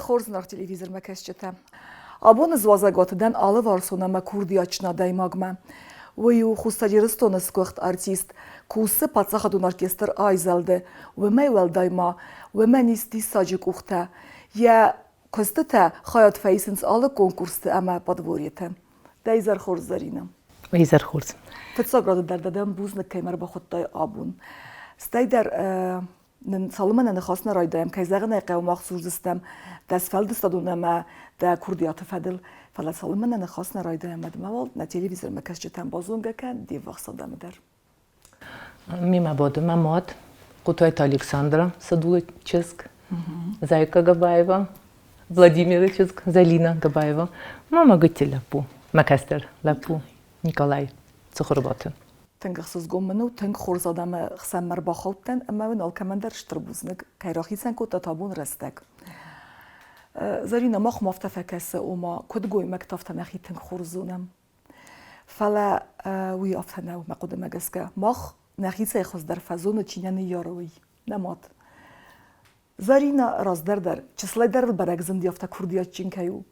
хорз зынаргъ телевизормӕ кӕсджытӕ! Абоны уазӕгуаты дӕн алыварсон ӕмӕ курдиатджын адӕймагмӕ. Уый у Хуссар Ирыстоны сгуыхт артист, кусы паддзахадон оркестр «Айзӕлд-ы». Уымӕй уӕлдай ма уымӕн ис диссаджы къухтӕ. Йӕ куыстытӕ хайад фӕисынц алы конкурсты ӕмӕ подворьеты. Дӕ изӕр хорз, Зӕринӕ. Изӕр хорз. Фыццаг рады дӕр дӕ дӕм бузныг, кӕй мӕ ӕрбахуыдтай абон. Стӕй дӕр нын цалынмӕ нӕ ныхас нӕ райдайӕм, кӕй зӕгъын ӕй хъӕуы, мах дзурдзыстӕм дӕ сфӕлдыстадон ӕмӕ дӕ курдиаты фӕдыл, фӕлӕ цалынмӕ нӕ ныхас нӕ райдайӕм, уӕдмӕ уал нӕ телевизормӕ кӕсджытӕн базонгӕ кӕн де ввахс адӕмы дӕр. Мемӕ бады мӕ мад, Хъутайты Александра Садулы чызг, Зайка Габаева, Владимиры чызг Залина Габаева, мӕ гыццыл лӕппу, мӕ кӕстӕр лӕппу Николай Цыхуырбаты. Тынг ӕхсызгон мын у, тынг хорз адӕмы хсӕнмӕ ӕрбахаудтӕн ӕмӕ уын алкӕмӕн дӕр стыр бузныг, кӕй рахицӕн кодтат абон рӕстӕг. Зӕринӕ, махмӕ афтӕ фӕкӕсы, ома куыд гоймӕгтӕ, афтӕ нӕхи тынг хорз зонӕм. Фӕлӕ уый афтӕ нӕу, мӕ хъуыдымӕ гӕсгӕ. Мах нӕхицӕй хуыздӕр фӕзоны, чи нӕ ныййары, уый, нӕ мад. Зӕринӕ раздӕр дӕр, чысылӕй дӕр ыл бӕрӕг зынди афтӕ курдиатджын кӕй у.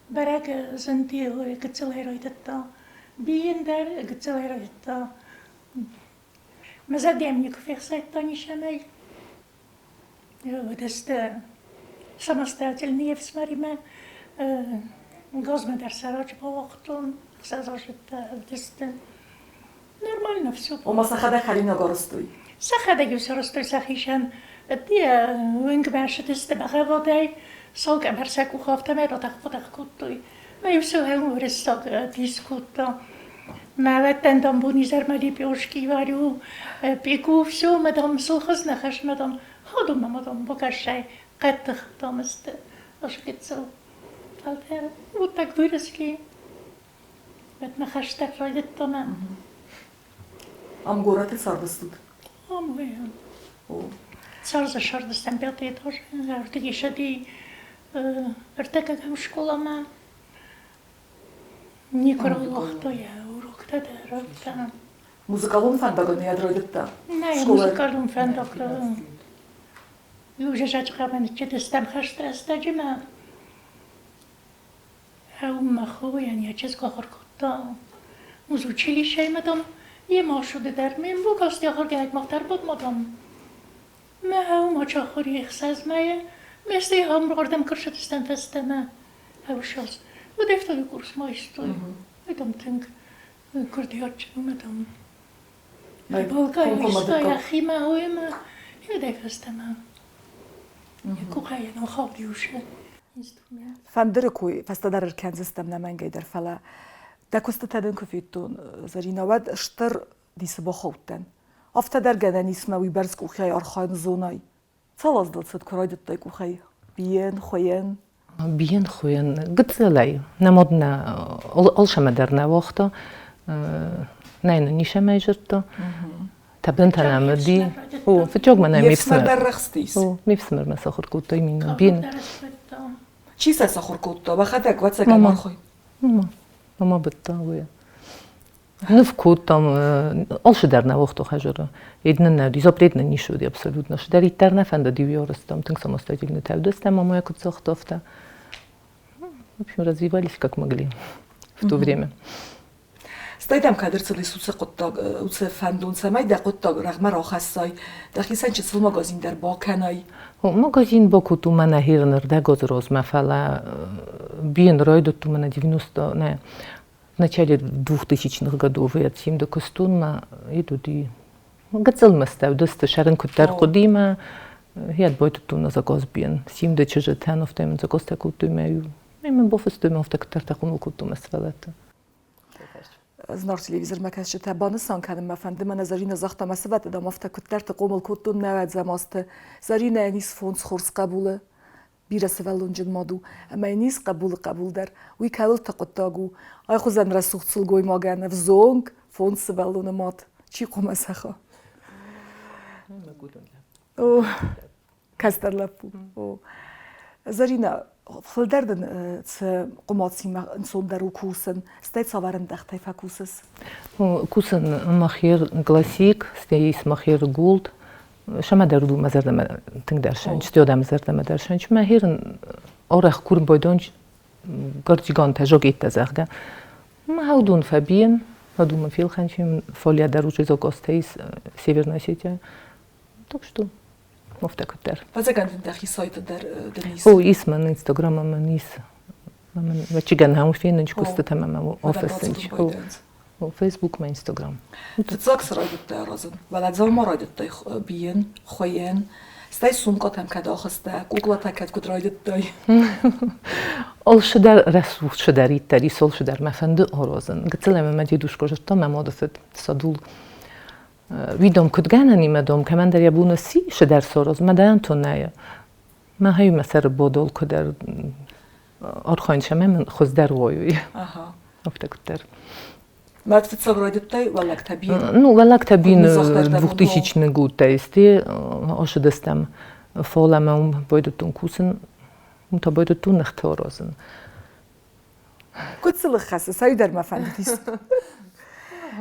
Бӕрӕг зынди гыццылӕй райдыдта. Бийын дӕр гыццылӕй райдыдта. Мӕ зӕрдӕ йӕм никуы фехсайдта нисанӕй. Уыдысты самостоятельные ӕфсымӕримӕ. Газмӕ дӕр сӕ раджы бауагътон, ӕхсӕз азы уыдысты. Нормально все. Ома сӕхӕдӕг хӕринаг арӕзтой? Сӕхӕдӕг-иу сарӕзтой сӕхицӕн. Уынгмӕ ссыдысты бӕгъӕввадӕй, сау къӕбӕр сӕ къухы афтӕмӕй ратӕх-батӕх кодтой. Мӕ-иу сыл уырыссаг дис кодта. Мӕ уӕттӕн, дам, бонизӕрмӕ лепешки варю, пеку, все, мӕ, дам, сылхыз нӕ хӕс, мӕ, дам, ходом, мӕ, дам, бакӕсай, хъӕддых, дам, сты. Ӕсгыццыл. Фӕлтӕр вот так выросли. Мӕ хӕстӕг райдыдтон. Ам горӕты цардыстут? Ам, Царды сардыстӕм пятый этаж, ӕртыккӕсӕди ӕртыккӕгӕм скъоламӕ. Никуы рауагъта йӕ уроктӕ дӕр, афтӕ. Музыкалон фӕндагыл нӕ райдыдта? Нӕ, музыкалон фӕндаг Иу зӕрдӕхъӕбӕн чыдыстӕм хӕсты рӕстӕджы мӕ Мӕ хойӕн йӕ чызг ахуыр кодта музучилищӕйы ма, дам, йемӕ ацыди дӕр. Ме мбукасти ахуыргӕнӕг мах дӕр бадма, дам. Мӕ ма ахуыр ӕхсӕз мӕйы. Ме стӕй ардӕм куы рцыдыстӕм фӕстӕмӕ ӕвсӕз. Уӕд ӕфтауы курс ма истой. Дам, тынг курдиатджын у, дам. Балкъайы иста йӕхимӕ, уыимӕ уӕдӕй фӕстӕмӕ йӕ къухӕй нал хауди усы. Фӕндыры кой фӕстӕдӕр ӕркӕндзыстӕм нӕмӕнгӕй дӕр, фӕлӕ дӕ куыстытӕ дын куы федтон, Зӕринӕ, уӕд стыр дисы бахаудтӕн. Афтӕ дӕр гӕнӕн ис мӕ уыйбӕрц къухӕй архайын зонай. Цал аз дыл цыд, куы райдыдтай къухӕй бийын, хуыйын? Бийын, хуыйын гыццылӕй. Нӕ мад нӕ алцӕмӕ дӕр нӕ уагъта. Нӕ йын ницӕмӕй зыдта. Тӕбынтӕ нӕм уыди. О, фыццаг мӕ нӕ ме фсымӕр. дӕр рӕхстис? О, ме фсымӕр мӕ сахуыр кодта именно бийын. Чи сӕ сахуыр кодта? Уӕхӕдӕг ӕвӕццӕгӕн архай. Мама. Мама быдта, уый. Ныв кодтам, алцыдӕр нӕ уагъта хӕдзары. Еднын нӕ уыди, запрет нын ницы уыди абсолютно. Цыдӕриддӕр нӕ фӕндыд, иу ярыстам, тынг самостоятельно тӕвдыстӕм, мамӕ куыд загъта, афтӕ. В общем, развивались как могли в то время. Стӕй дӕм кӕд ӕрцыдис уыцы хъуыддаг, уыцы фӕндон, цӕмӕй дӕ хъуыддаг рӕгъмӕ рахӕссай, дӕхицӕн чысыл магазин дӕр бакӕнай? Магазин бакодтон мӕнӕ херын ӕрдӕгазы размӕ, фӕлӕ бийын райдыдтон мӕнӕ 90 нӕ, в начале 2000-х годов я всем до костюма идут и гыццыл мӕстӕ уыдысты сӕрын куыддӕр хъуыдимӕ йӕ байтыдтон на заказ бийын симды чызджытӕн афтӕ мын заказтӕ кодтой мӕ иу мӕ бафыстой мӕ афтӕ куыддӕртӕ хъомыл кодтон мӕ сывӕллӕтты. Зынаргъ телевизормӕ кӕсджытӕ, банысан кӕнын мӕ фӕнды, мӕнӕ Зӕринӕ загъта, мӕ сывӕллӕттӕ, дам, афтӕ куыддӕрты хъомыл кодтон нӕуӕдзӕм азты. Зӕринӕйӕн ис фондз хорз хъӕбулы, бирӕ сывӕллонджын мад у, ӕмӕ йын ис хъӕбулы хъӕбул дӕр. Уый кӕуылты хъуыддаг у? Айхъуызӕн рӕсугъд сылгоймагӕн ӕвзонг фондз сывӕллоны мад. Чи хъуамӕ зӕгъа? О, кӕстӕр лӕппу. О. Зӕринӕ, фылдӕр дын цы хъуымацимӕ ӕнцондӕр у кусын, стӕй цавӕр ӕндӕхтӕй фӕкусыс? Кусын махер классик, стӕй ис махер голд, Сӕмӕ дӕр у мӕ зӕрдӕмӕ тынгдӕр сӕнч, стӕй мӕ зӕрдӕмӕ дӕр сӕнч. Мӕ херын Арӕх курын байдон кардигантӕ, жакеттӕ, зӕгъгӕ. Ма хаудун фӕбийӕн, думаю, фелхӕнчим, фолия дӕр уже закостӕ из Северной Осетии. Так что афтӕ куыддӕр. Ӕцӕгӕн дын дӕхи сайты дӕр дын ис? О, ис мӕн Инстаграмы мӕн ис. Вӕччигӕн хӕм фенынч куыстытӕ мӕ офисынч. О, Фейсбук мӕ Инстаграм. Фыццаг цы райдыдтай аразын? Уӕлӕ дзаума райдыдтай бийын, хуыйын, стӕй сумкъатӕм кӕд ахызтӕ, куклатӕ кӕд куыд райдыдтай? Алцыдӕр рӕсугъд цыдӕриддӕр ис, алцыдӕр мӕ фӕнды аразын. Гыццыл ӕмӕ мӕ дедушка зыдта, мӕ мады фыд Садул. Уидом куыд гӕнӕн и мӕ дом, кӕмӕндӕр йӕ бон сси цыдӕр саразын, мӕ дӕн тоннӕйы. Мӕ хай мӕ сӕры бодол куыдӕр архайын сӕмӕ мын хуыздӕр уой. Афтӕ куыддӕр. Мӕ фыццаг райдыдтай уӕллӕгтӕ бийын? Ну, уӕллӕгтӕ бийын 2000 годтӕ сты, ошыдыстӕм. Фӕлӕ мӕ уым байдыдтон кусын, уым та байдыдтон ныхты аразын. Куыд сыл хӕцы, сӕ дӕр мӕ фӕндыдис.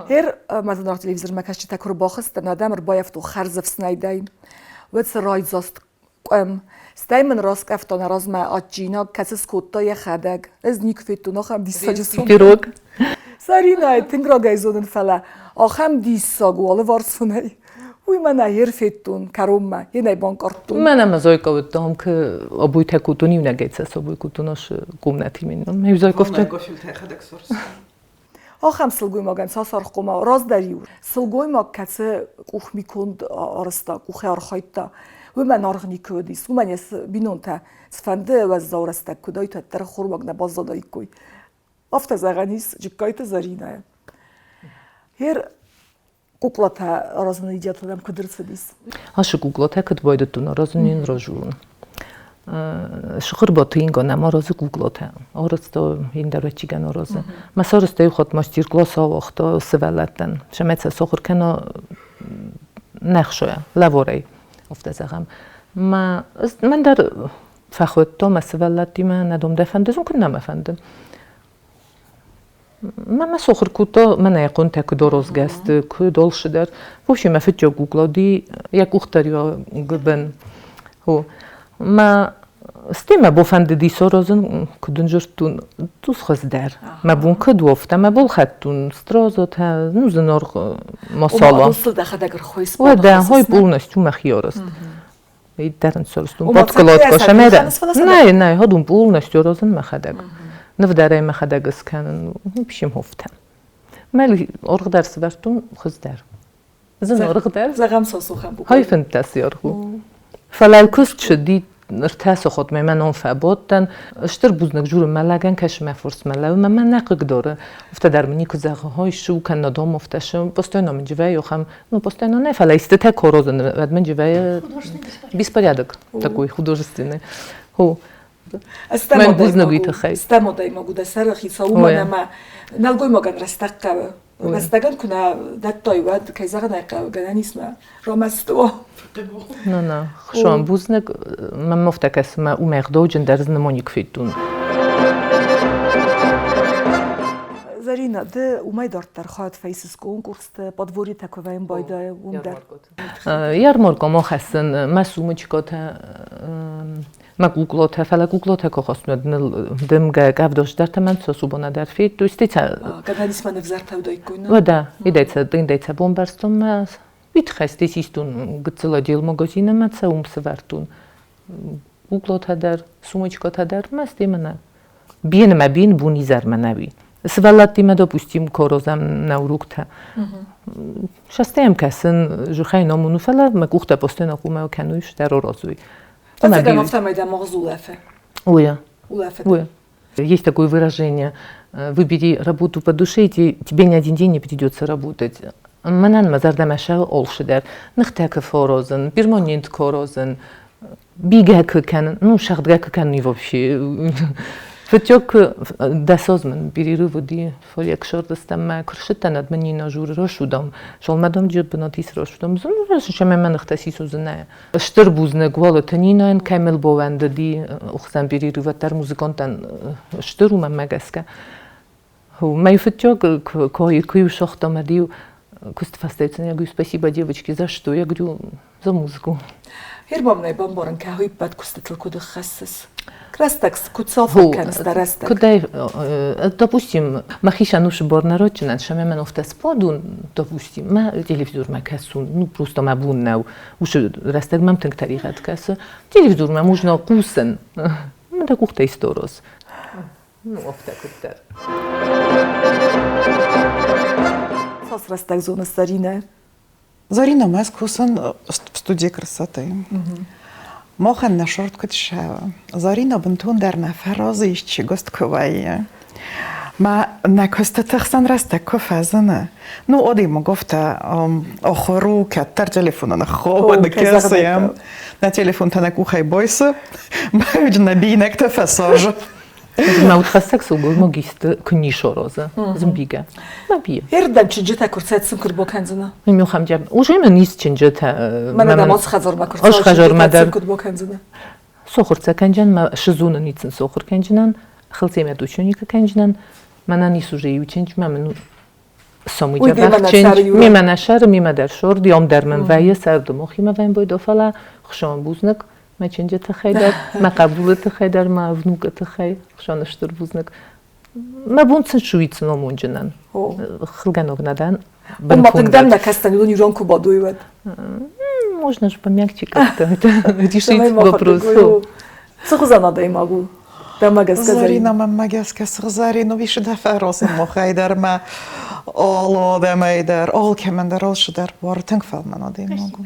Гьер мӕ зынаргъ телевизормӕ кӕсджытӕ куы рбахызтӕн, адӕм ӕрбаййӕфтой хӕрзӕфснайдӕй. Уӕд сӕ райдзаст къуым. Стӕй мын раскъӕфта нӕ размӕ адджинаг, кӕцы скодта йӕхӕдӕг. Ӕз никуы федтон ахӕм диссаджы сом. Пирог. Саринӕйы тынг рагӕй зонын, фӕлӕ ахӕм диссаг у алыварсонӕй. Уый мӕнӕ ер федтон кӕронмӕ, йе банкъардтон. Мӕнӕ мӕ зойка уыдтам, кы обуйтӕ кутун иунӕгӕй цӕ собуй кутун ос комнати мин. Мӕ зойка Ахӕм сылгоймагӕн цас аргъ хъуамӕ раздӕр-иу сылгоймаг, кӕцы къухмиконд арӕзта, къухӕй архайдта, уымӕн аргъ никуы уыдис. Уымӕн йӕ бинонтӕ цыфӕнды уӕззау рӕстӕг куыд уыдаид, уӕддӕр ӕххормаг нӕ баззадаиккой. Афтӕ зӕгъӕн ис Джыккайты Зӕринӕйӕ. Гьер куклатӕ аразыны идеятӕ дӕм куыд ӕрцыдис? Ашы куклатӕ куыд байдыдтон аразын ин разурын. Сыхырбаты инга нӕм аразы куклатӕ. Арӕзта индӕрвӕччигӕн аразы. Мӕ сарӕзта иу хатт мастер-класс ауагъта сывӕллӕттӕн. Сӕмӕ сӕ сахуыр кӕна нӕхсойӕ, лӕварӕй, афтӕ зӕгъӕм. Мӕ мӕн дӕр фӕхуыдта мӕ сывӕллӕттимӕ, нӕ дом дӕ фӕнды, зон куыд нӕ мӕ фӕнды. Мӕ сохыр кодта мӕнӕ йӕ хъуынтӕ куыд аразгӕ сты, куыд алцыдӕр. В общем, мӕ фыццаг гуглади йӕ къухдариуӕгы бын. О, мӕ стӕй мӕ бафӕндыди саразын, куыд ын зыдтон, цъус хуыздӕр. Мӕ бон куыд у, афтӕ мӕ балхӕдтон стразотӕ, ну, зынаргъ масала. Уӕдӕ, хой полностью мӕхи арӕзт. Иддӕрын сорстун подколодка шамера. Нӕй, нӕй, ходун полностью розын мӕхӕдӕг. Нывдӕрӕй мӕхӕдӕг ыскӕнын, в общем, хофтӕ. Мӕл оргъдӕр сывӕрдтон хуыздӕр. Зын оргъдӕр. Зӕгъӕм сосухӕн. Хай фынддӕс яргъу. Фӕлӕ куыст цыди ӕртӕ сахатмӕ мӕ ном фӕбадтӕн. Стыр бузныг журы мӕ лӕгӕн кӕсы мӕ форсмӕ лӕууы мӕ мӕ нӕ хъыгдары. Афтӕ дӕр мын никуы зӕгъы, хой шу кӕнӕ дом афтӕ шы, постоянно мын дживӕй охӕм, ну постоянно нӕ, фӕлӕ истытӕ корозын, уӕд мын дживӕй беспорядок такой художественный. Хо. Мӕн бузныг уый тыххӕй. Стӕм адӕймаг у дӕ сӕры хицау, уымӕн ӕмӕ нӕлгоймагӕн рӕстӕг хъӕуы. Рӕстӕгӕн куы нӕ дӕттай, уӕд, кӕй зӕгъын ӕй хъӕуы, гӕнӕн ис мӕ рамӕсты уа. На, на. Хшон бузныг, мӕм афтӕ кӕсы, мӕ уымӕ ӕгъдауджын дӕр знымоник федтон. Зарина, ды уымӕй дарддӕр хайад фӕисыс конкурсты, подворьетӕ куы вӕййын байдайы, уым дӕр. Ярмарка ма хӕссын мӕ сумочкатӕ, мӕ куклатӕ, фӕлӕ куклатӕ куы хӕссын, дымгӕ, къӕвдос дӕр мӕн сосубона дӕр федтой, стӕй Гӕнӕн ис мӕ нывзӕртӕ уыдаиккой, нӕ? Уӕдӕ, идӕйцӕ, идӕйцӕ бомбӕрстон мӕ Уый систон гыццыл отдел магазины мӕ цӕ уым сӕвӕрдтон. Куклатӕ дӕр, сумочкатӕ дӕр мӕ стӕй мӕнӕ бийын ӕмӕ бийын бон изӕрмӕ нӕуи. Сывӕллӕттимӕ, допустим, корозӕм нӕ уроктӕ. Шастӕм кӕсын, жухӕй номуну, фӕлӕ мӕ къухтӕ постоянно хъумӕ кӕнуй, стӕр оразуй. Ӕцӕгӕн афтӕмӕй дӕ магъз улӕфы. Уя. Улӕфы. Уя. Есть такое выражение: выбери работу по душе, и тебе ни один день не придется работать. Мӕнӕн мӕ зӕрдӕмӕ сӕ олшы дӕр. Ныхтӕ кы форозын, перманент корозын, бигӕ кы кӕнын, ну, шагъдгӕ кы кӕнын и вообще. Фыццаг дӕсоз мын перерыв уыди, фолек сырдыстӕм мӕ куырсыдтӕн ӕд мын нина журы росудам. Шолмӕдом джы бынат ис росудам. Зын, мӕ ныхтӕ сисудзынӕ. Стыр бузныг Уалыты Нинайӕн, кӕмыл баууӕндыди охсӕн перерывы дӕр музыкантӕн стыр у мӕнмӕ гӕсгӕ. Мӕ фыццаг куы-иу сагътам, ӕд-иу куыст фӕстӕ я говорю, спасибо, девочки, за что? Я говорю, за музыку. Хербамнӕй бамбарын кӕ, ӕппӕт куыстытыл куыд ӕххӕссыс? Рӕстӕг куыд сафар кӕныс дӕ рӕстӕг? Куыдӕй, допустим, мӕхи ӕнусы бор нӕ рочынӕн, сӕмӕ мӕн офтӕ сподун, допустим, мӕ телевизормӕ кӕсун, ну просто мӕ бон нӕу. Уыцы рӕстӕг мӕм тынг тӕригъӕд кӕсы. Телевизормӕ можно хъусын. Мӕ дӕ къухтӕй сторос. Ну, офтӕ куыддӕр. Цас рӕстӕг зоныс Заринӕ? Зарина мӕ скусын в студии красоты. Махӕн нӕ шорт куыд ссӕуы. Зарина бынтондӕр нӕ фӕразы исчи гост куы вӕййы. Мӕ нӕ куыстыты хсӕн рӕстӕг куы фӕзыны. Ну, адӕймаг афтӕ ахуыр у, кӕддӕр телефоны ныххауы, ныккӕсы йӕм. Нӕ телефонтӕ нӕ къухӕй байсы, мӕ нӕ бинӕгтӕ фӕсажы. Мӕ удхӕссӕг сылгоймаг исты куы нисороза, зымбигӕ. Мӕ бийы. Эрдӕм чынджытӕ куы рцӕцын куы рбокӕндзынӕ? Мюхам джаб. Уже мын ис чынджытӕ. Мӕнӕ дӕм ос хӕдзармӕ куы Ос хӕдзармӕ дӕр. Куыд бокӕндзынӕ? Сохурца кӕнджын, мӕ сызуны ницын сохур кӕнджынӕн, хылцемӕ дучуника кӕнджынӕн, мӕнӕн ис уже иу чындж, мӕ мын сомы джабах чындж. Мемӕ нӕ сӕры, мемӕ дӕр сорд, йом дӕр мын вӕййы, сӕрды мохимӕ вӕйын бойдо, фӕлӕ хсон бузныг мӕ чынджы тыххӕй дӕр, мӕ хъӕбулы тыххӕй дӕр, мӕ внукы тыххӕй, хсон стыр бузныг. Мӕ бон сын суицын омонджынӕн. Хылгӕног нӕ дӕн. Ома хъыгдӕм нӕ кӕсдзӕн, уыдон ирон куы бадой, уӕд. Можно же помягче как-то решить вопрос. Цы хуызӕн адӕймаг у? Дӕмӕ гӕсгӕ Зарина, мӕнмӕ гӕсгӕ Сыгъзӕрин у висы дӕ фӕросын мохӕй дӕр мӕ алы адӕмӕй дӕр, алкӕмӕн дӕр алцы дӕр буар тынг фӕлмӕн адӕймаг у.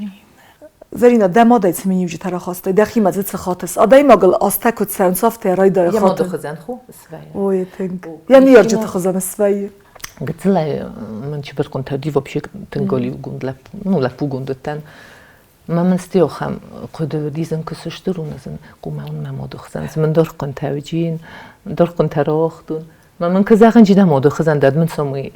Зарина, дӕ мадӕй цы миниуджытӕ рахастай, дӕхимӕ дзы цы хатыс? Адӕймагыл азтӕ куыд цӕуынц, афтӕ райдайы хатын. Йӕ мады хуызӕн хо свӕййы. Ой, тынг. Йӕ ныййарджыты хуызӕн свӕййы. Гыццылӕй мын чыбырхъуынтӕ уыди вообще тынг голиугонд лӕппу, ну, лӕппугонд уыдтӕн. Мӕ мын стеохӕм хъуыды уыди, зын куы сыстыр уын, зын хъумӕ уын мӕ моды хуызӕн, мын дорхъуынтӕ уыди, дорхъуынтӕ рохтун. Мӕ мын куы зӕгъын, чи дӕ моды хуызӕн дӕд мын сомый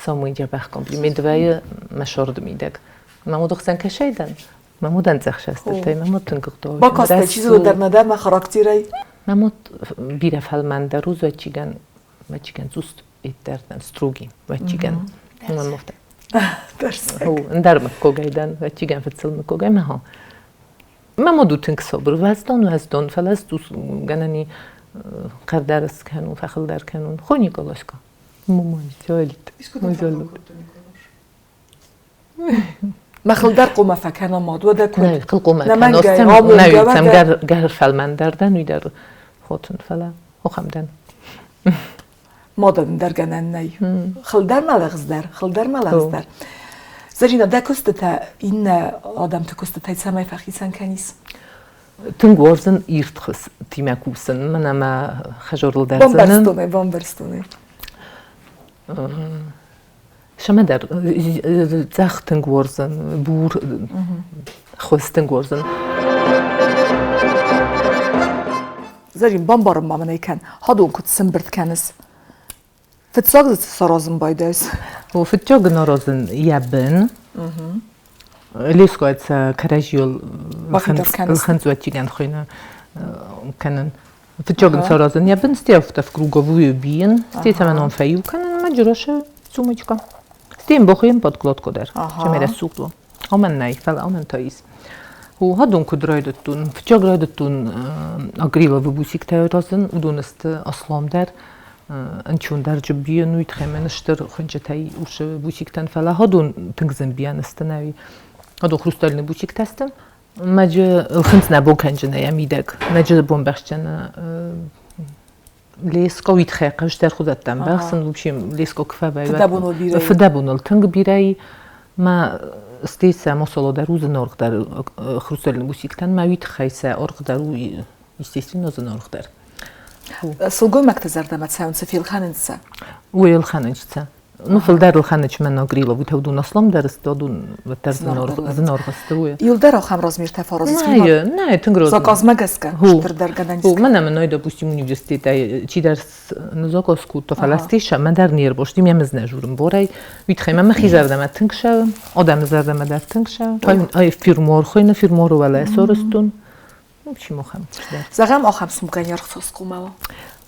сомый дзӕбӕх комплимент вӕййы мӕ сорды мидӕг. Мӕ уды хсӕн кӕсӕй дӕн, мӕ мудӕн цъӕхсӕстытӕй, мӕ муд тынг ӕгъдау. Бакастӕ, чи зоны дӕр нӕ дӕ мӕ характерӕй? Мӕ муд бирӕ фӕлмӕндӕр у, вӕччигӕн, вӕччигӕн цъус иттӕрдӕн, строгий, вӕччигӕн. Мӕ муфтӕ. Ӕндӕр мыккогӕй дӕн, вӕччигӕн фыццыл мыккогӕй мӕ хо. Мӕ мод у тынг собыр, уӕздон, уӕздон, фӕлӕ ӕз цъус гӕнӕн и хъӕрдӕр скӕнун, фӕхылдӕр кӕнун. Хо Николашка. Мама, зӕлд. Зӕлд. Мӕхыл дӕр хъуамӕ фӕкӕна мад, уӕдӕ куыд? Хыл хъуамӕ кӕна, гӕр фӕлмӕндӕр дӕн, уый дӕр хотын, фӕлӕ охӕм дӕн. Мадӕн дӕр гӕнӕн нӕй. Хыл дӕр ма лӕгъздӕр, хыл дӕр ма лӕгъздӕр. Зӕринӕ, дӕ куыстытӕ иннӕ адӕмты куыстытӕй цӕмӕй фӕхицӕн кӕнис? Тынг уарзын ирд хуызтимӕ кусын, мӕнӕ мӕ хӕзорыл дӕр Бамбӕрстон ӕй, бамбӕрстон ӕй. Сӕмӕ дӕр цъӕх тынг уарзын, бур хуыз тынг уарзын. Зӕрин, бамбарын ма мын ӕй кӕн, хӕдон куыд сымбырд кӕныс? Фыццаг дзы цы саразын байдайыс? О, фыццаг ын аразын йӕ бын. Леско сӕ кӕрӕдзийыл лхынцъуӕттигӕн хуыйны кӕнын. Фыццаг ын саразын йӕ бын, стӕй афтӕ в круговую бийын, стӕй цӕмӕн фӕиу кӕнын мӕ джиросы сумочка. Стӕй бохуйын подкладку дӕр, цӕмӕй рӕсугъд уа. Омӕн нӕй, фӕлӕ омӕн та ис. Хадон куыд райдыдтон? Фыццаг райдыдтон акриловы бусиктӕ аразын, уыдон сты асламдӕр, ӕнчондӕр джыббийӕн, уый тыххӕй мӕн стыр хуынчъытӕй усы бусиктӕн, фӕлӕ хадон тынг зын бийӕн сты нӕуи. Хадон хрустальный бусиктӕ сты. Мӕджы лхынц нӕ бон кӕнджынӕ йӕ мидӕг. Мӕджы бомбӕхсджын леско уитхӕ хъӕстӕр худӕттӕм бӕхсын, в общем, леско куы фӕвӕййы. Фыдӕбоныл бирӕ. Фыдӕбоныл тынг бирӕ Мӕ стӕй сӕ мосоло дӕр у зынаргъдӕр хрустальный бусиктӕн, мӕ уый тыххӕй сӕ аргъ дӕр у, естественно, зынаргъдӕр. Сылгоймӕгты зӕрдӕмӕ цӕуынц, фелхӕнынц сӕ? Уый ӕлхӕнынц сӕ. Ну, фылдӕр ӕлхӕнынц мӕн акриловый тӕвдун асламдӕр сты, адон уӕддӕр зынаргъ сты. Уый. Иуылдӕр ахӕм размертӕ фӕразынц? Нӕ, нӕ, тынг размер. Заказмӕ гӕсгӕ стырдӕр гӕнӕн ис? Мӕнӕ мын, допустим, университетӕй чидӕр заказ кодта, фӕлӕ стейша мӕ дӕр не рбости, ме мыз нӕ журын борӕй. Уый тыххӕй мӕ мӕхи зӕрдӕмӕ тынг сӕуы, адӕмы зӕрдӕмӕ дӕр тынг сӕуы. Ай фирмор хуыйны, фирморы уӕлӕ сорыстон. В общем, ахӕм дӕр. Зӕгъӕм, ахӕм сумкӕйы аргъ цас хъуамӕ уа?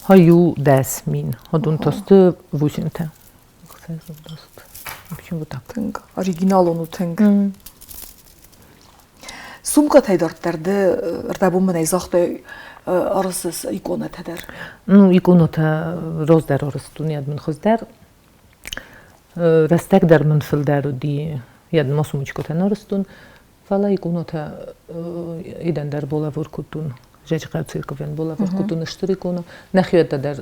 Хаю 10 000. Одун тосты восемьтӕ. В общем, вот так. Тынг оригиналон у тынг. Сумкатӕй дарддӕр ды ӕрдӕбон мын ӕй загътай, арызыс иконӕтӕ дӕр. Ну, иконатӕ раздӕр арызтон, йӕд мын хуыздӕр. Рӕстӕг дӕр мын фылдӕр уыди, йӕд ма сумочкӕтӕ нӕ арызтон, фӕлӕ иконатӕ идӕн дӕр балӕвар кодтон. Зӕджыхъӕу церковӕн балӕвар кодтон стыр икона. Нӕхиуӕттӕ дӕр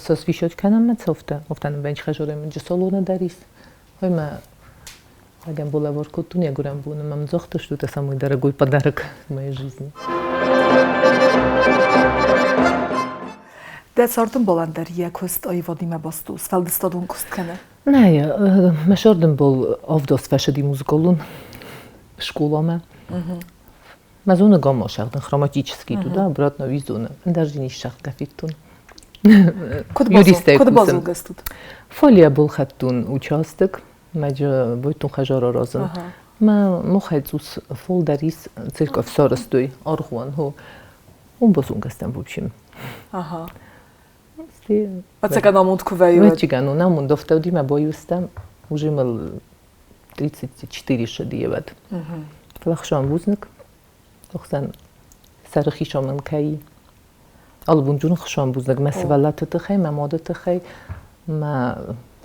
сосвещать кӕнӕм мӕ цӕфтӕ, афтӕ нын бенчхӕзорӕй мын салоны дӕр ис. Ой, мӕ Агӕн балӕвар кодтон йӕ гуырӕн боны мӕм загъта, что это самый дорогой подарок в моей жизни. Дӕ цардӕмбалӕн дӕр йӕ куыст аивадимӕ баст у, сфӕлдыстадон куыст кӕны? Нӕ, мӕ цардӕмбал авдаз фӕсыди музыкалон скъоламӕ. Мӕ зоны гамма сагъдын хроматический туда, обратно визоны. Ӕндӕр зин исагъдгӕ федтон. Юристӕй Куыд базонгӕ стут? Фале балхӕдтон участок, мӕджы бойтон хӕжар аразын. Мӕ мохӕй цъус фулдӕр ис церковь сарӕзтой, аргъуан, хо. Уым базонгӕ стӕм, в общем. Ага. Ӕцӕгӕн амонд куы вӕййы. Ӕцӕгӕн амонд афтӕ уыди, мӕ баиу уже мыл 34 шадиеват. Фӕлӕ хсӕн бузныг, охсӕн сӕры хицау мын кӕй алыбонджын хсӕн бузныг мӕ сывӕллӕтты тыххӕй, мӕ мады тыххӕй, мӕ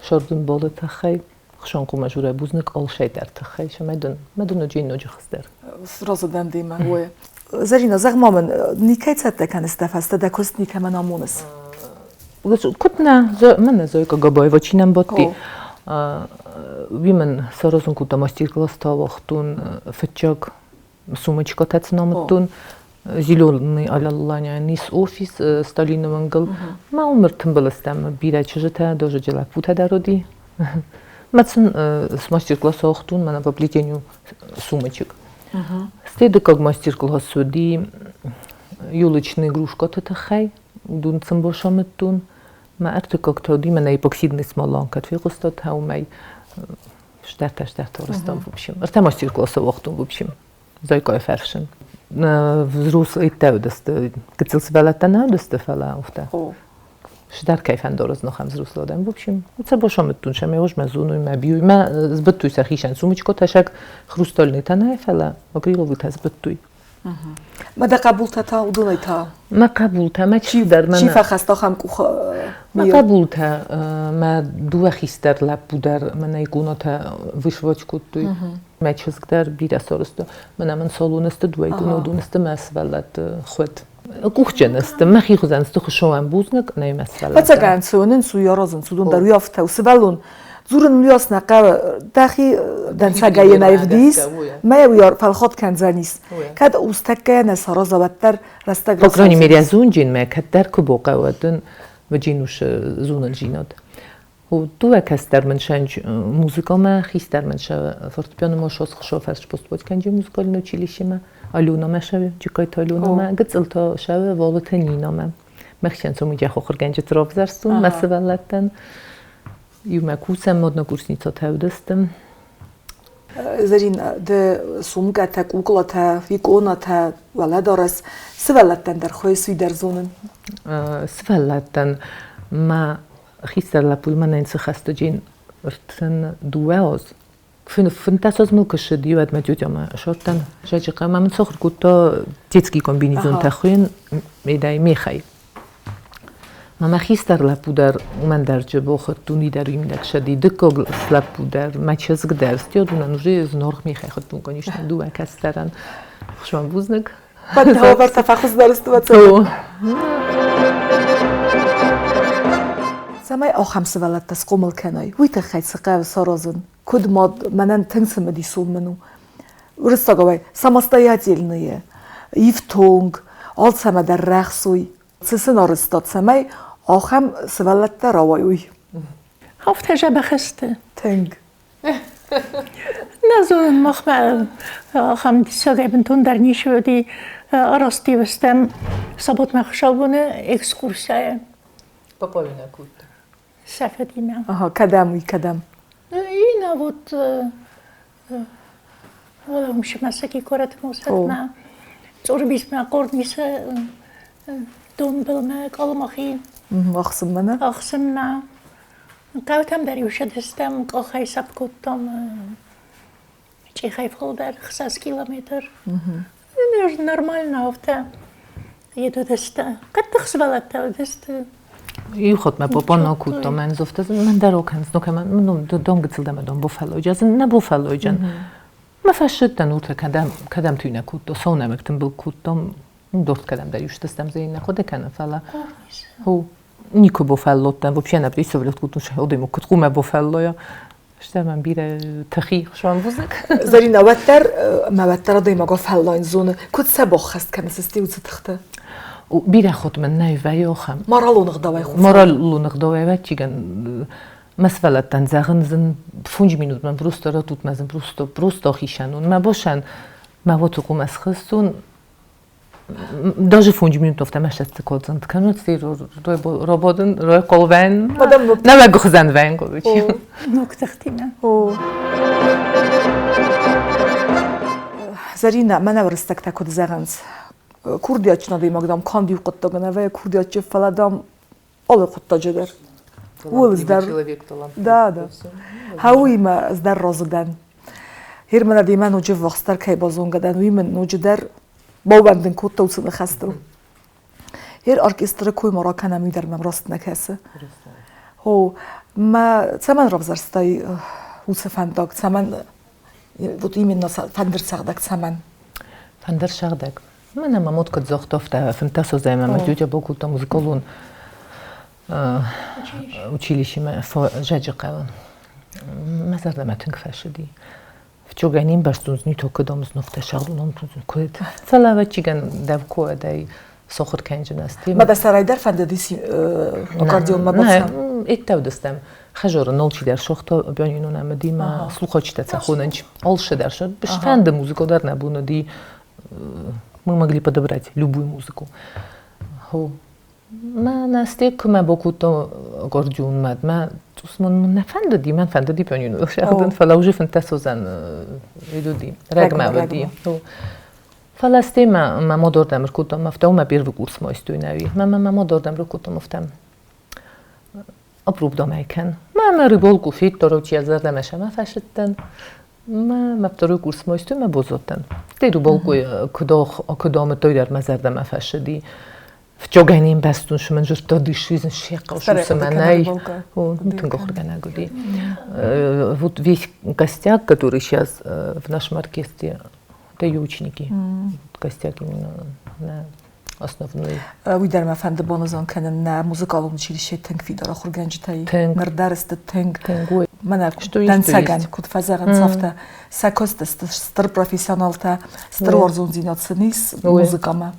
сӕрдынболы тыххӕй, хсӕн хъумӕ журӕ бузныг алшӕй дӕр тыххӕй, цӕмӕй дын мӕ дын ноджы ноджы хуыздӕр. Сразу дӕн демӕ, ой. Зарина, зӕгъ-ма мын, никӕй цӕттӕ кӕныс дӕ фӕстӕ, дӕ куыст никӕмӕн амоныс? Куыд нӕ, мӕнӕ Зойка Габаева чи нӕм бадти, уый мын саразын кодта мастер-класстӕ ауагътон, фыццаг сумочкӕтӕ сын амыдтон, Зеленый Алаланяйӕн ис офис Сталины уынгыл. Мӕ уым ӕртымбыл стӕм бирӕ чызджытӕ, даже лӕппутӕ дӕр уыди. Мӕ сын с мастер-класс ауагътон мӕнӕ по плетению сумочек. Стӕй дыккаг мастер-класс уыди елочные игрушкӕты тыххӕй. Уыдон сын басамыдтон. Мӕ ӕртыккаг та уыди мӕнӕ эпоксидный смола, кӕд фехъуыстат, уымӕй стӕртӕ-стӕртӕ арӕзтам, в общем. Ӕртӕ мастер-классы ауагътон, в общем. Зойкойы фӕрсын. Взрослыйтӕ уыдысты, гыццыл сывӕллӕттӕ нӕ уыдысты, фӕлӕ афтӕ. Сдӕр кӕй фӕндорыз нохӕм взрослый адӕм. В общем, це бошомыдтун сӕ мӕ мӕ зонуй, мӕ биуй, мӕ збыдтуй сӕ хицӕн сумочко тӕсӕг хрустальный та нӕ, фӕлӕ акриловый та збыдтуй. Мӕ дӕ хъӕбултӕ та уыдонӕй та? Мӕ хъӕбултӕ, мӕ чидӕр мӕ. Чи фӕхӕст ахӕм къухы? Мӕ хъӕбултӕ, мӕ дыууӕ хистӕр лӕппу дӕр мӕнӕ иконатӕ вышивать кодтой. Мӕ чызг дӕр бирӕ сарӕзта. Мӕнӕ мын салоны сты, дыууӕ иконы уыдон сты мӕ сывӕллӕтты хуыд. Къухджын сты, мӕхи хуызӕн сты, хуыцауӕн бузныг, нӕй мӕ сывӕллӕттӕ. Ӕцӕгӕн цӕуынц, уый аразынц, уыдон дӕр уый афтӕ у. Сывӕллон дзурын уыйас нӕ хъӕуы, дӕхи дӕнцӕгӕй йын ӕвдис, мӕ уый фӕлхат кӕндзӕнис. Кӕд устӕккӕ нӕ сараза, уӕддӕр рӕстӕг По крайней мере, зонджинмӕ кӕддӕр куы бохъӕуа, дын вджинус зонынджинад. Дыууӕ кӕстӕр мын сӕнч музыкамӕ, хистӕр мын сӕ фортепианомӕ сосхсо фӕрспостбот кӕнджи музыкальный училищемӕ, Алёнамӕ сӕ Джыккайты Алёнамӕ, гыццыл та сӕ Волоты Нинамӕ. Мӕхицӕн цомыджы ахуыргӕнджыты равзӕрстон мӕ сывӕллӕттӕн. Иумӕ кусӕм, однокурсницатӕ уыдысты. Зӕрин, ды сумкӕтӕ, куклатӕ, иконатӕ, уӕлӕдарӕс сывӕллӕттӕн дӕр хуыйыс уый дӕр зонын? Сывӕллӕттӕн мӕ хистӕр лӕппу мӕнӕн цы хӕстӕджын 32 аз 15 аз мыл куы ссыди, уӕд мӕ тетямӕ ссардтан Зӕджыхъӕмӕ мын сахуыр кодта детский комбинезонтӕ хуыйын медӕй мехӕй. Мӕ мӕ хистӕр лӕппу дӕр уымӕн дӕр джыбохыдтон, уый дӕр уый мидӕг сади. Дыккаг лӕппу дӕр, мӕ чызг дӕр, стӕй уже зынаргъ мехӕй хуыдтон, конечно, дыууӕ кӕстӕрӕн. Хуыцау бузныг. Фӕдтӕ фӕхуыздӕр сты ӕцӕг. Цӕмӕй ахӕм сывӕллӕттӕ схъомыл кӕной, уый тыххӕй цы хъӕуы саразын? Куыд мад, мӕнӕн тынг цымыдисон мын у. Уырыссагау самостоятельные, ифтонг, алцӕмӕ дӕр рӕхсой. Цы сын арӕзта, цӕмӕй ахӕм сывӕллӕттӕ рауайой? Афтӕ дзӕбӕх сты. Тынг. Нӕ зонын, махмӕ ахӕм диссагӕй бынтондӕр ницы уыди. Арӕзт-иу саботмӕ хуыцаубоны экскурсияйы. Пополина кодта. Сӕ фӕдимӕ. Ага, кӕдӕм уый, кӕдӕм? И вот Уӕлӕмсымӕсӕги горӕт Мосатмӕ, Цъурбисмӕ, Хъорнисы донбылмӕ, Къалмахи. Ӕхсынмӕ нӕ? Ӕхсынмӕ. Хъӕутӕм дӕр-иу сыдыстӕм, къахӕй сӕпп кодтам. Чъехӕй фылдӕр 6 километр. Нормально афтӕ едудысты. Хъӕддых сывӕллӕттӕ уыдысты. Иу хатт мӕ папа накодта мӕн зофта, мӕн дӕр окӕнс, ну кӕмӕн, ну дон гыццыл дӕ мӕ дон буффалойджа, нӕ буффалойджан. Мӕ фӕссыдтӕн уртӕ кӕдӕм, кӕдӕм туй нӕ кодта, саунӕмыг тымбыл кодтам, дорт кӕдӕмдӕр истыстӕм, зӕй нӕ хъуыды кӕнын, фӕлӕ ху никуы буффаллодтӕн, вообще нӕ представлять кодтон, одемо куыд хъумӕ буффаллоя. Стӕй мӕм бирӕ тыхи хсӕн бузныг. Зарина, уӕддӕр мӕ уӕддӕр адӕймаг фӕллайын зоны, куыд сӕ баххӕст кӕныс сты уыцы тыхтӕ? Бирӕ хатт мын нӕ вӕййы ахӕм. Моралон ӕгъдауӕй хуыфӕн. Моралон ӕгъдауӕй ӕвӕццӕгӕн мӕ сывӕллӕттӕн зӕгъын зын фондз минут мӕн просто ратут мӕ зын просто просто ахицӕн уын. Мӕ босӕн мӕ уаты къуым ӕсхызтон, Даже фондз минут афтӕ мӕ кодзанд кӕнут, рободын, рой колвен, нӕ гухзан вен, короче. Ног тыхтимӕ. Зарина, мӕнӕ уырыссӕгтӕ куыд зӕгъынц, курдиатджын адӕймаг, дам, канд иу хъуыддаг нӕ вӕййы, курдиатджын, фӕлӕ, дам, алы хъуыддаджы дӕр. Ууыл дӕр. Да, да. Хауимӕ ӕз дӕр разы дӕн. Гьер мӕнӕ демӕ ноджы ввахсдӕр кӕй базонгӕ дӕн, уый мын ноджыдӕр баууӕндын кодта уыцы ныхӕстыл. Гьер оркестры кой ма ракӕнӕм, уый дӕр мӕм раст нӕ кӕсы. О, мӕ цӕмӕн равзӕрстай уыцы фӕндаг, цӕмӕн, вот именно фӕндырцӕгъдӕг цӕмӕн? Фӕндырцӕгъдӕг. Мӕнӕ мӕ мод куыд загъта, афтӕ фынтӕс азӕй мӕ тетя бакодта музыкалон училищемӕ Зӕджыхъӕуы. Мӕ зӕрдӕмӕ тынг фӕцыди. Вчера не мбӕрстон, не только дом знов шагълон куыд. Фӕлӕ ӕвӕццӕгӕн дӕвкоӕдӕй сохур кӕнджын ӕсти. Ма дӕ сӕрӕй дӕр фӕндыди аккордеонмӕ бацӕуын? Иттӕудыстӕм. Хӕжоры нолчидӕр сохто пианино нӕм уыди, ма слухачитӕ цӕхонынч. Алшыдӕр фӕнды музыка дӕр нӕ бон уыди мы могли подобрать любую музыку. Мӕ Настя куы мӕ бакодта аккордеонмӕ, мӕ цъус мын нӕ фӕндыди, мӕн фӕндыди пианино сӕгъдын, фӕлӕ уже фынтӕс уыдзӕн уыди, рӕгмӕ уыди. Фӕлӕ стӕй мӕ мӕ модордӕм ӕркодтам афтӕ, мӕ первый курс ма истой нӕуи. Мӕ мӕ модордӕм ӕркодтам афтӕ. Апробдам ӕй кӕн. Мӕ мӕ рыбалку федта, чи зӕрдӕмӕ сӕмӕ фӕсыдтӕн. Мӕ второй курс ма истой, мӕ бозодтӕн. Те рыбалку куыд амыдтой дӕр мӕ зӕрдӕмӕ фӕсыди. Вчогӕнен бӕстон шымын жыртта дышизн шехъау шусымӕнӕй. Тынг ахуыргӕнӕг уыди. Вот весь костяк, который сейчас в нашем оркестре, это ее ученики. Костяк именно на основной. Уый дӕр мӕ фӕнды банысан кӕнын, нӕ музыкалон училищейы тынг фидар ахуыргӕнджытӕй. Ныр дӕр сты тынг. Мӕнӕ дӕнцӕгӕн, куыд фӕзӕгъынц, афтӕ сӕ куысты сты стыр профессионалтӕ, стыр уарзондзинад сын ис музыкамӕ.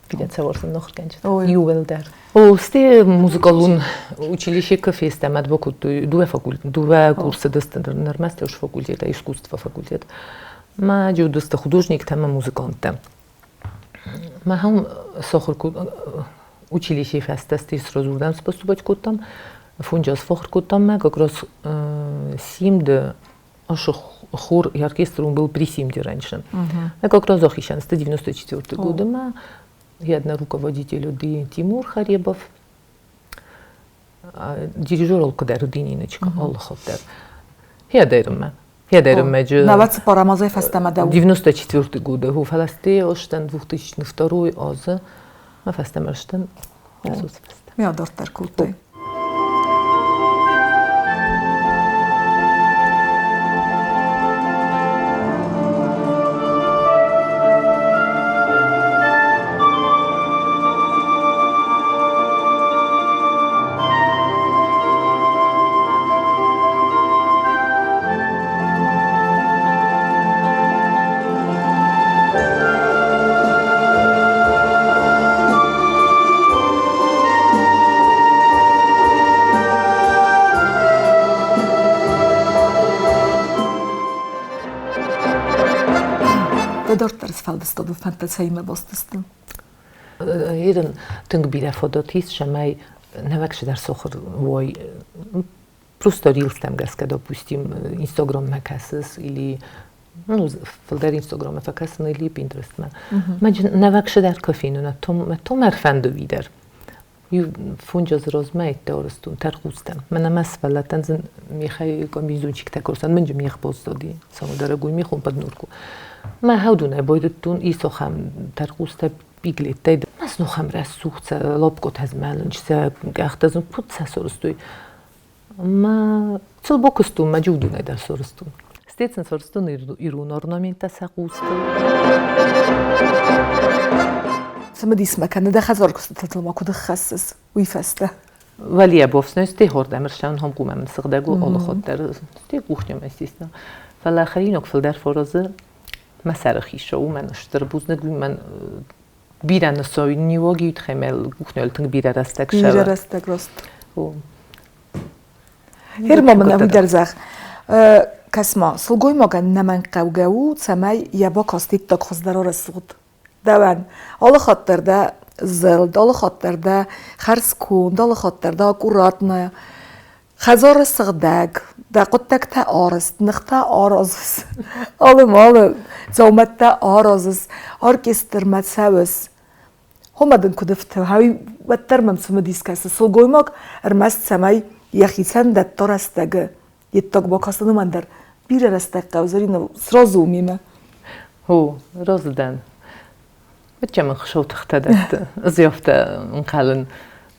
Фидӕн ахуыргӕнджытӕ иууылдӕр. О, сте музыкалон училище кы фестӕм адвокаттой дыууӕ факультет, дыууӕ курсы дысты нырмӕ уж факультет, искусство факультет. Ма уыдысты художниктӕ ӕмӕ музыканттӕ. Махӕн сахуыр училище фӕстӕ сте сразу уырдӕм поступать кодтам. Фунджас фахуыр кодтам мӕ как раз Симды Аш хор и оркестр он был при Симде раньше. Я как раз ахицӕн 194 годы ма я руководитель уыди Тимур Харебов, дирижер алкӕдӕр уыди Ниночка, алы хатт дӕр. Хиадӕрмӕ. Хиадӕрмӕ Навӕд цыппӕрӕм азӕй фӕстӕмӕ дӕу. 94 годы, ху фӕлӕ остӕн 2002 азы, ма фӕстӕмӕ стӕн, Ми адарддӕр кодтай? Дӕ дарддӕр сфӕлдыстадон фӕндтӕ цӕимӕ баст сты? Ерын тынг бирӕ фадат ис, цӕмӕй нӕуӕг цыдӕр сахуыр уой. Просто рилстӕм гӕсгӕ, допустим, Инстаграммӕ кӕсыс или ну, фылдӕр Инстаграммӕ фӕкӕсын или Пинтерестмӕ. Мӕ нӕуӕг цыдӕр куы фенын, то мӕ ӕрфӕнды уый дӕр. Иу фунджаз размӕ иттӕ тӕрхъустӕ. Мӕнӕ мӕ сывӕллӕттӕн дзы мехӕй комбинезончиктӕ курсан, мын мех боззади, самодорогой мех он поднурку. Мӕ хӕудунӕй байдыдтон исохӕм тӕрхъустӕ пиглеттӕй. Мӕ снохӕм рӕсугъд сӕ лопкотӕ змӕлынч, сӕ къӕхтӕ зын куыд сӕ сорыстой. Мӕ цыл бокуыстон, мӕ джудунӕй дӕр сорыстон. Стецын сорыстон ирон орнаменттӕ сӕ хъустыл. Цымыдис мӕ кӕны, дӕ хӕдзар куыстытыл ма куыд ӕххӕссыс, уый фӕстӕ. Валия бовснёсти хордӕм ӕрсӕн хомкъумӕ сыгъдӕг у олохотдӕр сти кухнямӕ систа. Фӕлӕ хӕринаг фылдӕр форазы мӕ сӕры хицау у, мӕн стыр бузныг мӕн бирӕ нысой ниуоги тхемел кухнёл тынг бирӕ рӕстӕг Бирӕ рӕстӕг рост. Гьер ма мын уый дӕр зӕгъ. Кӕс-ма, сылгоймагӕн нӕмӕнгхъӕугӕ у, цӕмӕй йӕ бакаст иттӕг хуыздӕр арӕсугъд. Дӕуӕн алы хатт дӕр дӕ зӕлд, алы хатт дӕр дӕ хӕрзконд, алы хатт дӕр дӕ аккуратная. Хӕдзары сыгъдӕг, дӕ хъуыддӕгтӕ арызт, ныхтӕ аразыс, алы-малы дзаумӕттӕ аразыс, оркестрмӕ цӕуыс. Хомӕ дын куыд ӕфты, уый уӕддӕр мӕм цымыдис кӕсы. Сылгоймаг ӕрмӕст цӕмӕй йӕхицӕн дӕтта рӕстӕгы, йе ддаг бакаст уымӕн дӕр бирӕ рӕстӕг хъӕуы, Зӕринӕ, сразы у мемӕ. О, разы дӕн. Уыдтӕ мын хсӕв тыхтӕ дӕтты. Ӕз афтӕ ӕнхъӕлын.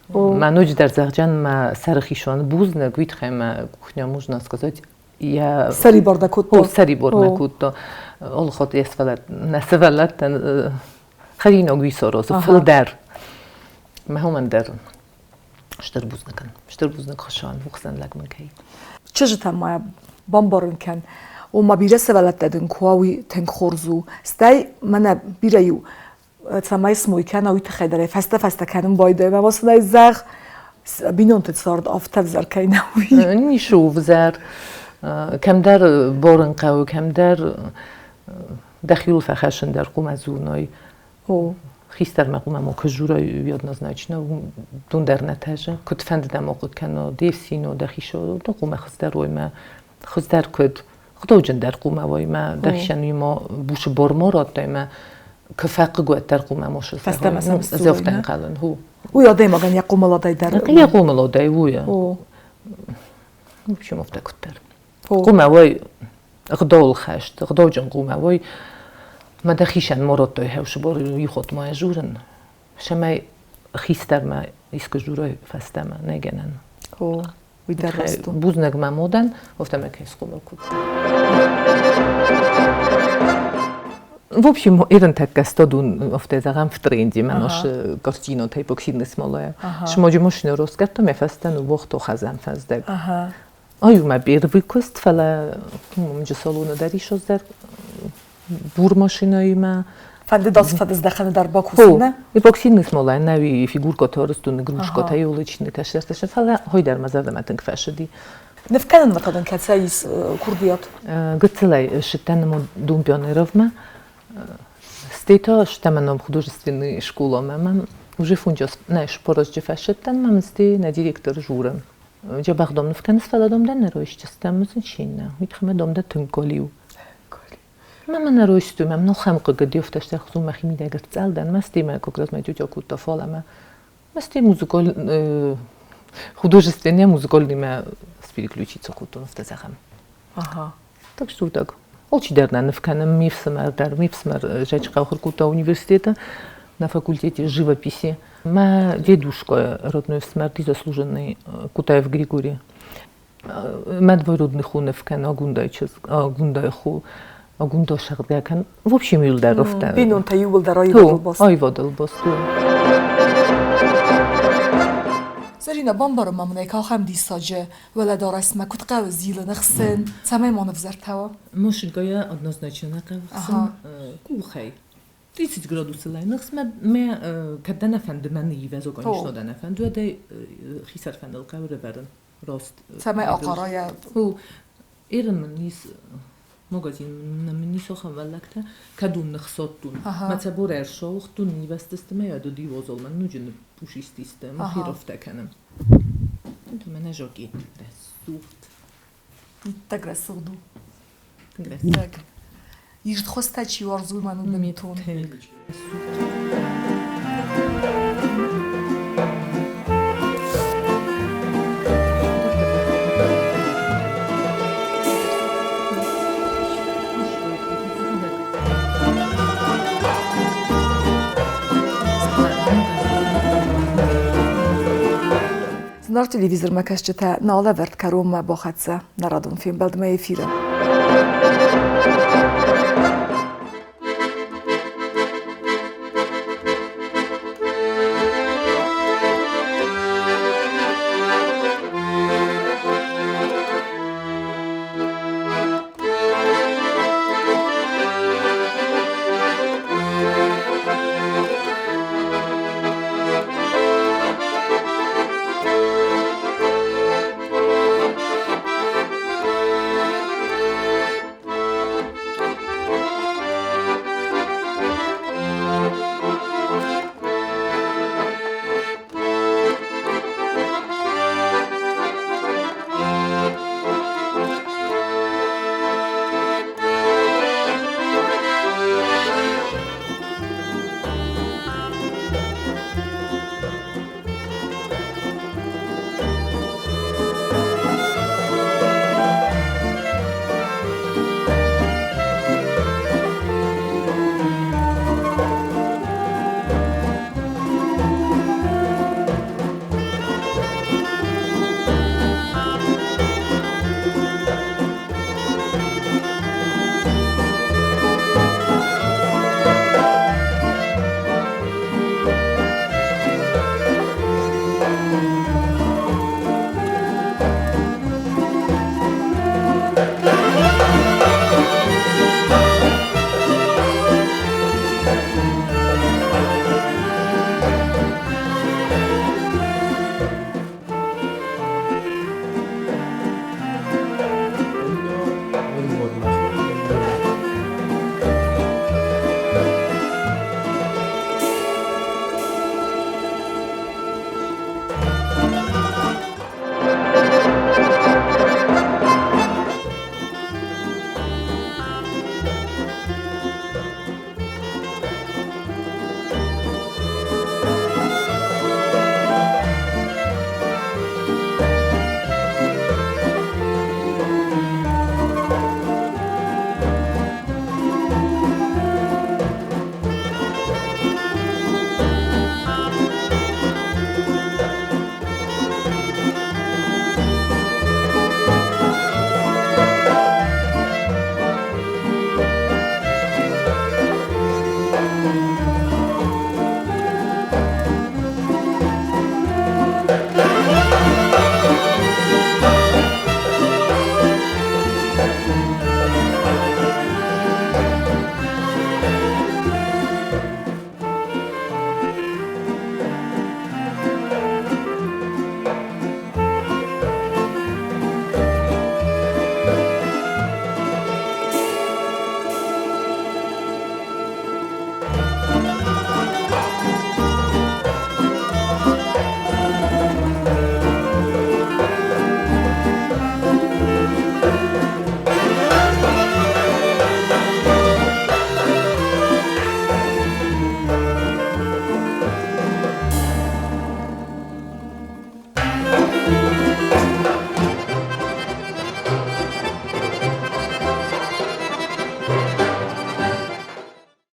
Мӕ ноджыдӕр зӕгъдзӕн мӕ сӕрыхицауӕн бузныг, уый тыххӕй мӕ кухня, можно сказать, я Сӕрибар дӕ кодта. О, сӕрибар мӕ кодта. Олхот йе нӕ сывӕллӕттӕн хӕринаг уисорозы фылдӕр. Мӕ уымӕн дӕр стыр бузныг стыр бузныг Хуыцауӕн, рухсӕн лӕг мын кӕй. Чызджытӕн ма бамбарын кӕн, ома бирӕ сывӕллӕттӕ дын куы уа, уый тынг хорз у. Стӕй мӕнӕ бирӕ-иу цӕмӕй смой кӕна, уый тыххӕй дӕр ӕй фӕстӕ-фӕстӕ кӕнын байдайы. Ӕмӕ сын ӕй зӕгъ, бинонты цард афтӕ ӕвзӕр кӕй нӕу, уый. Ницы у ӕвзӕр. Кӕмдӕр борын хъӕуы, кӕмдӕр дӕхиуыл фӕхӕссын дӕр хъуамӕ зоной. О. Хистӕрмӕ хъуамӕ ма куы журой однозначно, дун дӕр нӕ тӕзы. Куыд фӕнды дӕм ахъуыды кӕно, де фсино, дӕхи шо, хъуамӕ хуыздӕр уой мӕ хуыздӕр куыд хъуыдауджындӕр хъуамӕ уой мӕ дӕхицӕн уый бусы бор-мо радтай мӕ куы фӕхъыг уӕддӕр хъуамӕ мо Фӕстӕмӕ сӕм Зӕфтӕ ӕнхъӕлын, ху. Уый адӕймагӕн йӕ хъомыладӕй дӕр. Йӕ хъомыладӕй, уый. В общем, афтӕ куыддӕр. Хъуамӕ уой гъдауыл хӕст, гъдауджын хъуамӕ уой. Мӕ дӕхицӕн мо радтой хӕусыбор ихот ма журын, цӕмӕй хистӕрмӕ искуы журой фӕстӕмӕ, нӕ гӕнӕн. О, уый дӕр раст у. Бузныг мӕ модӕн, афтӕ кӕй схъомыл кодта. В общем, ирынтӕккӕ стадун афтӕ зӕгъӕм в тренде мӕ наш картинотӕ эпоксидный смолая. Шмоджы машина роскӕдта, мӕ фӕстӕ ныууагъто хӕдзӕн фӕздӕг. Ай у мӕ первый куыст, фӕлӕ уымджы салоны дӕр ис дӕр бур машинӕимӕ. Фӕнды дӕс фӕдыздӕхӕны дӕр бакусын, нӕ? Эпоксидный смола, нӕуи фигуркӕтӕ арызтон, игрушкӕтӕ, елочный кӕсӕртӕ, фӕлӕ хой дӕр мӕ зӕрдӕмӕ тынг фӕсыди. Ныв кӕнынмӕ та дын кӕцӕй ис курдиат? Гыццылӕй ссыдтӕн Дом пионеровмӕ. Стӕй та стӕм ном художественный школамӕ. Мӕм уже фунчас, нӕ, спорозджы фӕсыдтӕн, мӕм стӕй нӕ директор журы. Джабах дом ныв кӕныс, фӕлӕ дом дӕ нӕ ройсчыстӕм, мысын чинна. Уый тыххӕй мӕ дом дӕ тынг голиу. Мӕ нӕ ройсту, мӕм нохӕм хъыгыди, офтӕстӕ хзу мӕхи мидӕг ӕрцӕлдӕн, мӕ стӕй мӕ как раз мӕ тетя кодта фалӕмӕ. Мӕ стӕй музыкаль художественный музыкальныймӕ переключиться кодтон, афтӕ зӕгъӕм. Ага. Так что так. Алчидӕр нӕ ныв кӕны, ме фсымӕр дӕр, ме фсымӕр Зӕджыхъӕуы кодта университеты на факультете живописи. Мӕ дедушка, родной фсымӕр, заслуженный Кутаев Григорий. Мӕ двоюродный хо ныв кӕны Агундайы чызг, Агундайы хо, Агунда сӕгъдгӕ кӕн. В общем, иуылдӕр афтӕ. Бинонтӕ иууылдӕр аивадыл баст. Аивадыл баст, Зӕринӕ, бамбарын ма мын ӕй, ахӕм диссаджы уӕлӕдарӕсмӕ куыд хъӕуы зилын, ӕхсын, цӕмӕй ма нывзӕртӕуа? Машинкӕйӕ однозначно нӕ хъӕуы хсын къухӕй. 30 градусы ныхсмӕ мӕ кӕд дӕ нӕ фӕнды, мӕ ныйивӕзо, конечно, дӕ нӕ фӕнды, уӕд ӕй хисӕрфӕныл хъӕуы рывӕрын рост. Цӕмӕй ахъара йӕ. Ирын мын ис магазин мын ис ахӕм вӕллӕгтӕ, кӕд уын ныхсодтун. Мӕ цӕбор ӕрсаугътун, нивӕстысты мӕ ӕдуди возолмӕн ноджы ныппусистисты, мӕхи рофтӕ кӕнын. Мӕнӕ жоки рӕсугъд. Иттӕг рӕсугъд у. Тынг рӕсугъд. Ирд хуызтӕ чи уарзы, уымӕн у бынтон. Рӕсугъд. Зынаргъ телевизормӕ кӕсджытӕ, нӕ алӕвӕрд кӕронмӕ бахӕццӕ. Нӕ радон фембӕлдмӕ эфиры.